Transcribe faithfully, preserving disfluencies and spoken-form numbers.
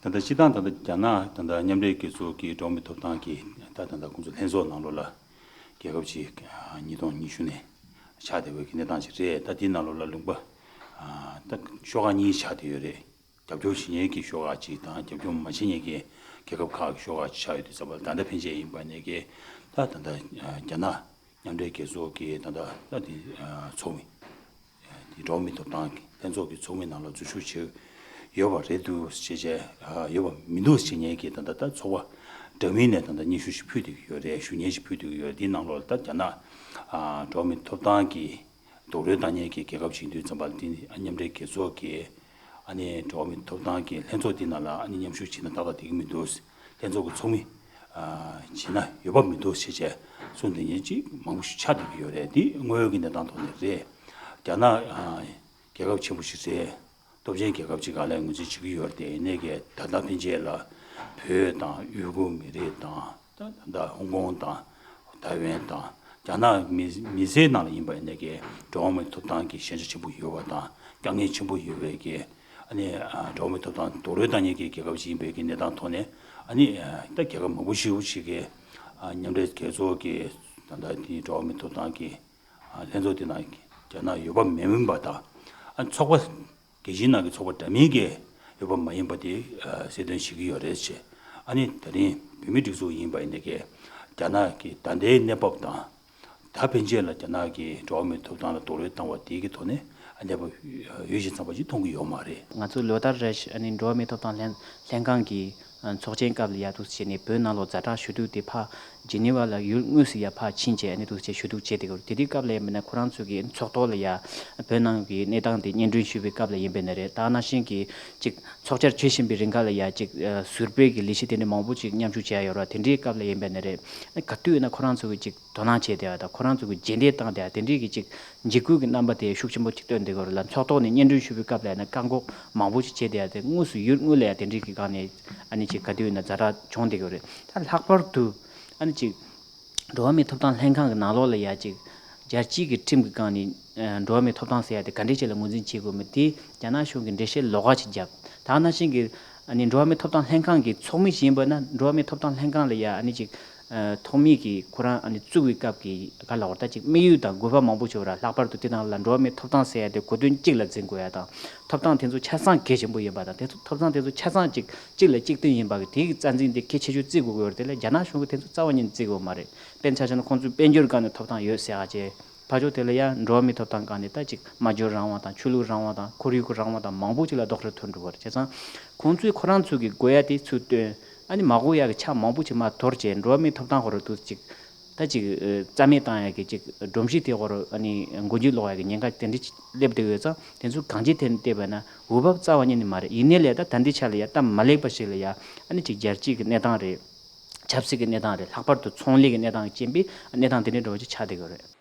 ད་ལྟ་སྤྱིར་བཏང་ད་ལྟ་རྒྱ་ནག་ད་ལྟ་མཉམ་འབྲེལ་རྒྱལ་ཚོགས་ཀྱི་འགྲོ་བ་མིའི་ཐོབ་ཐང་གི་ད་ད་ལྟ་ཁོང་ཚོ་ལྷན་ཚོགས་ནང་ལོགས་ལ་རྒྱལ་ཁབ་ཅིག་ཉིས་སྟོང་ཉི་ཤུ་ནས་ཆགས་བསྡད་པའི་གི་གནས་སྟངས་ཅིག་རེད། ད་དེའི་ནང་ལོགས་ལ་ལུང་པ་ད་ཤོག་ཁག་གཉིས་ཆགས་བསྡད་ཡོད་རེད། རྒྱབ་སྐྱོར་བྱེད་མཁན་གྱི་ཤོག་ཁག་ཅིག་དང་རྒྱབ་སྐྱོར་མ་བྱེད་མཁན་གྱི་རྒྱལ་ཁབ་ཁག་གི་ཤོག་ཁག་ཅིག་ཆགས་ཡོད་དུས་ཙམ་པ་ལ། ད་ལྟ་ཕན་ཆད་ཡིན་པ་ནས་ཀྱི་ད་ད་ལྟ་རྒྱ་ནག་མཉམ་འབྲེལ་རྒྱལ་ཚོགས་ཀྱི་ད་ལྟ་ད་དེ་ཚོགས་མི་དེ་འགྲོ་བ་མིའི་ཐོབ་ཐང་གི་ལྷན་ཚོགས་ཀྱི་ཚོགས་མི་ནང་ལ་འཛུལ་ཞུགས་བྱས་ཡོད་པ་རེད་འདུག་ཅེས་བྱས། ཡོད་པ་མི་འདུག་ཅེས་ཉེས་ཀྱི་ད་ལྟ་ད་ཚོགས་པ་འདྲ་མིན་ནས་ད་ལྟ་སྙན་ཞུ་ཞིག་ཕུལ་བསྡད་ཀྱི་ཡོད་རེད། ཞུ་སྙན་ཞིག་ཕུལ་བསྡད་ཀྱི་ཡོད་རེད། དེའི་ནང་ལོགས་ལ་ད་རྒྱ་ནག་འགྲོ་བ་མིའི་ཐོབ་ཐང་གི་རྡོག་རོལ་བཏང་མཁན་གྱི་རྒྱལ་ཁབ་ཅིག་ཡིན་དུས་ཙམ་པ་ལ། དེ་ནི་མཉམ་འབྲེལ་རྒྱལ་ཚོགས་ཀྱི་ཨ་ནི་འགྲོ་བ་མིའི་ཐོབ་ཐང་གི་ལྷན་ཚོགས་དེ་ནང་ལ་ཨ་ནི་མཉམ་ཞུགས་བྱས་ན་ཏག་ཏག་བསྡད་ཀྱི་མི་འདུག་ལྷན་ཚོགས་ཀྱི་ཚོགས་མི་བྱས་ན་ཡོད་པ་མི་འདུག་ཅེས་བྱས་གསུངས་བསྡད་མཁན་ཅིག་མང་པོ་ཞིག་ཆགས་བསྡད་ཀྱི་ཡོད་རེད། འདི་དངོས་ཡོད་ཀྱི་གནས་སྟངས་ཐོག་ནས་རེད། རྒྱ་ནག་རྒྱལ་ཁབ་ཆེན་པོ་ཞིག་རེད། སྟོབས་ཆེན་རྒྱལ་ཁབ་ཅིག་ག་ལ་ངོས་འཛིན་བྱེད་ཀྱི་ཡོད་རེད། དེ་ནས་ཀྱི་ད་ལྟ་ཕན་ཆད་ལ་བོད་དང་ཡུ་གུར་མི་རིགས་དང་། ད་ད་ཧོང་ཀོང་དང་ཐའེ་ཝན་དང་རྒྱ་ནག་མི་མི་སེར་ནང་ལ་ཡིན་པ་ཡིན་ནའི་ཀྱི་འགྲོ་བ་མིའི་ཐོབ་ཐང་གི་ཞན་ཆ་ཆེན་པོ་ཡོད་པ་དང་། དཀའ་ངལ་ཆེན་པོ་ཡོད་པའི་ཀྱི་ཨ་ནི་འགྲོ་བ་མིའི་ཐོབ་ཐང་རྡོག་རོལ་བཏང་མཁན་གྱི་རྒྱལ་ཁབ་ཅིག་ཡིན་པའི་ཀྱི་གནས་སྟངས་ཐོག་ནས། ཨ་ནི་ད་རྒྱལ་ཁབ་མང་པོ་ཞེ་པོ་ཅིག་གིས་མཉམ་འབྲེལ་རྒྱལ་ཚོགས་ཀྱི་ད་ལྟ་དེའི་འགྲོ་བ་མིའི་ཐོབ་ཐང་གི་ལྷན་ཚོགས་དེ་ནང་རྒྱ་ནག་ཡོད་པ་མིན་པ་དང་། ཨ་ཚོགས་པ་རྒྱལ་སྤྱིའི་ནང་གི་ཚོགས་པ་འདྲ་མིན་གྱི་ཡོད་པ་མ་ཡིན་པ་དེ་གསལ་སྟོན་བྱེད་ཀྱི་ཡོད་རེད་ཅེས། ཨ་ནི་ད་རིང་བོད་མིའི་སྒྲིག་འཛུགས་ཡིན་པ་ཡིན་ནའི་ཀྱི་རྒྱ་ནག་གི་ད་ལྟའི་གནས་བབ་དང་། ད་ཕན་ཆད་ལ་རྒྱ་ནག་གིས་འགྲོ་བ་མིའི་ཐོབ་ཐང་ལ་རྡོག་རོལ་བཏང་བ་དེ་གི་ཐོག་ནས་ཨ་གནས་བབ་ཡོད་བཞིན་ཚང་པ་ཅིག་མཐོང་གི་ཡོད་མ་རེད། ང་ཚོ་ལོ་ལྟར་རེ་བཞིན་ཨ་ནི་འགྲོ་བ་མིའི་ཐོབ་ཐང་ལྷན་ལྷན་ཁང་གི་ཚོགས་ཆེན་སྐབས་ལ་ཡ་འདུག་བྱས་ནས་བོད་ནང་ལོགས་ཛ་དྲག་ཞུ་གཏུག་དེ་ཕར་ཇི་ནི་ཝ་ལ་ཡུལ་དངོས་སུ་ཡ་ཕར་ཕྱིན་བྱས་ཨ་ནི་འདུག་བྱས་ཞུ་གཏུག་བྱས་བསྡད་ཀྱི་ཡོད་རེད། དེ་དུས་སྐབས་ལ་ཡིན་པ་ན་ཁོ་རང་ཚོ་གི་ཚོགས་ཐོག་ལ་ཡ་བོད་ནང་གི་གནས་སྟངས་དེ་སྙན་སྒྲོན་ཞུ་བའི་སྐབས་ལ་ཡིན་པ་ན་རེད། ད་ནང་བཞིན་གྱི་ཅིག་ཚོགས་བཅར་བྱེད་བཞིན་པའི་རིང་ག་ལ་ཡ་ཅིག་ཟུར་པའི་གི་ལས་གཞི་དེ་འདྲ་མང་པོ་ཅིག་མཉམ་ཞུགས་བྱས་ཡོད་རེད། དེ་འདྲའི་སྐབས་ལ་ཡིན་པ་ན་རེད། ག་དུས་ཡིན་ན་ཁོ་རང་ཚོ་གི་ཅིག་དོ་སྣང་བྱས་བསྡད་པ་དང་། ཁོ་རང་ཚོ་གི་རྗེས་འདེད་བཏང་བསྡད་པ་དེ་འདྲའི་གི་ཅིག་འཇིགས་སྐུལ་གྱི་རྣམ་པ་དེ་ཤུགས་ཆེན་པོ་ཅིག་སྟོན་བསྡད་ཀྱི་ཡོད་རེད་ལ། ཚོགས་ཐོག་ནས་སྙན་སྒྲོན་ཞུ་བའི་སྐབས་ལ་ཡང་ན་བཀག་འགོག་མང་པོ་ཅིག་བྱས་བསྡད་པ་དེ་དངོས་སུ་ཡུལ་དངོས་ལ་ཡང་དེ་འདྲའི་གི་སྒང་ནས་ཨ་ནི་ཅིག་ག་དུས་ཡིན་ན་ཛ་དྲག་བྱུང་བསྡད་ཀྱི་ཡོད་རེད། ད་ལྷག་པར་དུ་ཨ་ནི་ཅིག་འགྲོ་བ་མིའི་ཐོབ་ཐང་ལྷན་ཁང་གི་ནང་ལོགས་ལ་ཡང་ཅིག་རྒྱལ་སྤྱིའི་གི་ཁྲིམས་ཀྱི་སྒང་ནས་ཨ་འགྲོ་བ་མིའི་ཐོབ་ཐང་ཟེར་ཡ་དེ་ག་འདྲས་ཅིག་ལ་ངོས་འཛིན་བྱེད་དགོས་མིན་དེ་རྒྱ་ནག་གཞུང་གིས་འགྲེལ་བཤད་ལོགས་ཀ་ཅིག་བརྒྱབ། ད་ནང་བཞིན་གྱི་ཨ་ནི་འགྲོ་བ་མིའི་ཐོབ་ཐང་ལྷན་ཁང་གི་ཚོགས་མི་ཞིག་ཡིན་པ་ན། འགྲོ་བ་མིའི་ཐོབ་ཐང་ལྷན་ཁང་ལ་ཡ་ཨ་ནི་ཅིག་ཨ་ཐོག་མའི་གི་ཁོ་རང་ཨ་ནི་བཙུགས་པའི་སྐབས་ཀྱི་ག་ལབ་དགོས་རེད། ད་ཅིག་དམིགས་ཡུལ་དང་དགོས་པ་མང་པོ་ཅིག་ཡོད་རེད། ལྷག་པར་དུ་དེ་དང་ལ་འགྲོ་བ་མིའི་ཐོབ་ཐང་ཟེར་ཡ་དེ་གོ་དོན་གཅིག་ལ་འཛིན་དགོས་ཡ་དང་། ཐོབ་ཐང་དེ་ཚོ་ཆ་ཚང་གལ་ཆེན་པོ་ཡིན་པ་དང་། དེ་ཚོ་ཐོབ་ཐང་དེ་ཚོ་ཆ་ཚང་གཅིག་གཅིག་ལ་གཅིག་མཐུན་ཡིན་པ་གི་དེ་གི་རྩ་འཛིན་དེ་གལ་ཆེ་ཤོས་བརྩི་དགོས་ཀྱི་ཡོད་རེད། དེ་ལ་རྒྱ་ནག་གཞུང་གིས་དེ་ཚོ་རྩ་བ་ཉིད་ནས་བརྩི་གི་ཡོད་མ་རེད། དཔེར་ན་ཆ་བཞག་ན་ཁོང་ཚོས་དཔལ་འབྱོར་སྒང་ནས་ཐོབ་ཐང་ཡོད་ཟེར་ཡ་བྱས། ཕར་ཕྱོགས་དེ་ལ་ཡང་འགྲོ་བ་མིའི་ཐོབ་ཐང་སྒང་ནས་ད་ཅིག་སྨྲ་བརྗོད་རང་དབང་དང་། ཆོས་ལུགས་རང་དབང་དང་། ཁོར་ཡུག་གི་རང་དབང་དང་མང་པོ་ཅིག་ལ་རྡོག་རོལ་ཐོན་འགྲོ་གི་རེད། བྱས་ཙང་ཁོང་ཚོས་ཁོ་རང་ཚོ་གི་དགོས་ཡ་དེ་ཚུར་བཏོན། ཨ་ནི་མ་དགོས་ཡ་གི་ཆ་མང་པོ་ཅིག་མར་དོར་བྱས། འགྲོ་བ་མིའི་ཐོབ་ཐང་ཁོ་རང་དུ་ཅིག་ད་ཅིག་རྩ་མེད་བཏང་ཡ་གི་ཅིག་སྒྲོམ་གཞི་དེ་ཁོ་རང་ཨ་ནི་མགོ་མཇུག་སློག་ཡ་གི་ཉེན་ཁ་དེ་འདྲ་ཅིག་སླེབས་བསྡད་ཡོད་ཙང་། དེ་ཚོ་གང་ཅིའི་ཐད་ནས་བལྟས་པ་ན་འོས་བབ་རྩ་བ་ཉིད་ནས་མ་རེད། ཡིན་ནའི་ལས་ད་ད་ལྟའི་ཆ་ལ་ཡ་སྟབས་མ་ལེགས་པ་ཞིག་ལ་ཡ་ཨ་ནི་ཅིག་རྒྱལ་སྤྱིའི་གི་གནས་སྟངས་རེད། ཆབ་སྲིད་ཀྱི་གནས་སྟངས་རེད། ལྷག་པར་དུ་ཚོང་ལས་ཀྱི་གནས་སྟངས་ཀྱི་རྐྱེན་པས་གནས་སྟངས་དེ་འདྲའི་འགྲོ་བ་ཅིག་ཆགས་བསྡད་ཡོད་རེད།